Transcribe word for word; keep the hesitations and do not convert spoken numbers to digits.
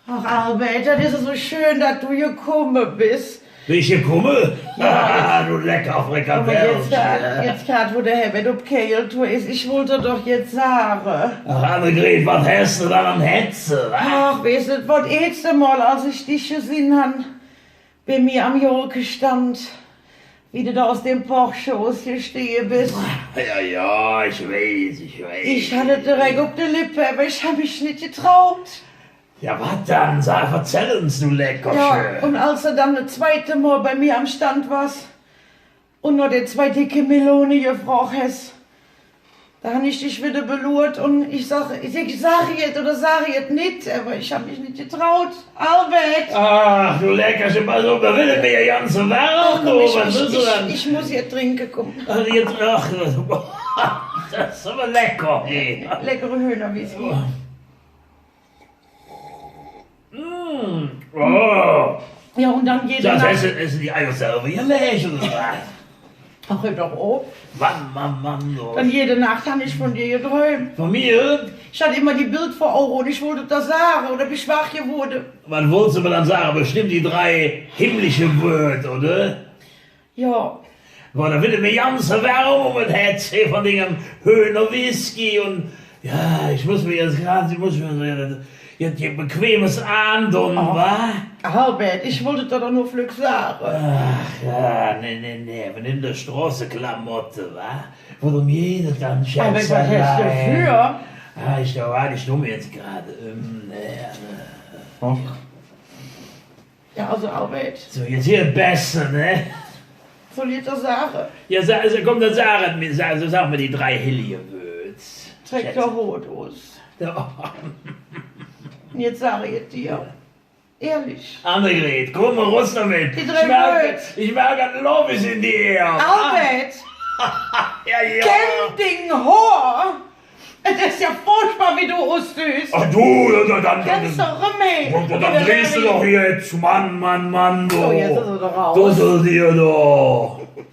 Ach, Albert, dat es su schön, dat do gekumme bes. Bes de gekumme? Jo, jetz, do lecker Frikadell. Ävver jetz grad, jetz grad, wo der Herbert op Kegeltour es, ich wollt der doch jetz sage. Ach, Annegret, wat häs de dann am Hätze, wa? Ach, weiß de wat, et eetste Mol, als ich dich gesinn han, bei mir am Gurkestand, wie de do us dem Porsche usgesteege bes. Jo, jo, ich weiß, ich weiß. Ich hatt et direk op de Lippe, ävver ich han mich nit getraut. Jo, wat dann? Sag, verzäll uns, do Leckerche. Jo, un als de dann et zweite Mol bei mir am Stand wors un noh de zwei decke Melone gefrog häs, do han ich dich widder beluurt un ich sag, ich sag, sag ich et oder sag ich et nit, ävver ich han mich nit getraut. Albert! Ach, do Leckerche, pass op, do weed et mir jo ganz wärm, do, wat wells de dann? Ach, kumm, ich, ich, ich muss jet drinke, kumm. Ach, jetz, ach, dat es ävver lecker, ey. Leckere Höhnerwhisky. Mm. Oh. Jo, un dann jede Naach. Dat heiß, es die Eier selver geläg, oder wat? Ach, hör doch op. Mann, Mann, Mann, do. Dann jede Naach han ich vun dir gedräump. Vun mir? Ich hatt immer die Bild vör Auge un ich wollt der sage, un dann ben ich wach gewoode. Wat wollts de mer dann sage? Bestemmp die drei himmlische Wööd, oder? Jo. Boah, do weed et mir ganz wärm öm et Hätz, he, vun dingem Höhnerwhisky un, jo, ich muss mer jetz grad, ich muss mer jetz, jetz jet Bequemes aandon, wa? Albert, ich wollt et der doch nor flöck sage. Ach, jo, nä, nä, nä, mer nemme de Stroßeklamotte, wa? Wo do mir dat dann Albert, wat häs de doför? Ah, ich, do, waad, ich dun mer jetz grad, ähm, nä, nä. Ach. Jo, alsu Albert. Su, jetz hee besser, ne? Soll ich et der sage? Jo, sa-, alsu kumm, dann sag et mir, sa-, alsu sag mer die drei hellige Wööd. Treck der Hot us. Jo. Un jetz sag ich et dir. Jo. Ehrlich. Annegret, kumm, erus domet. Die drei Wööd. Ich merke, ich merke, Love is in the air. Albert! Jo, jo. Kämm ding Hoor! Et es jo furchbar, wie do ussühs. Ach do, jo, dann, dann, dann, dann, dann drehs de doch jetz, Mann, Mann, Mann, do. Su, jetz es et doch erus. Do soll dir doch.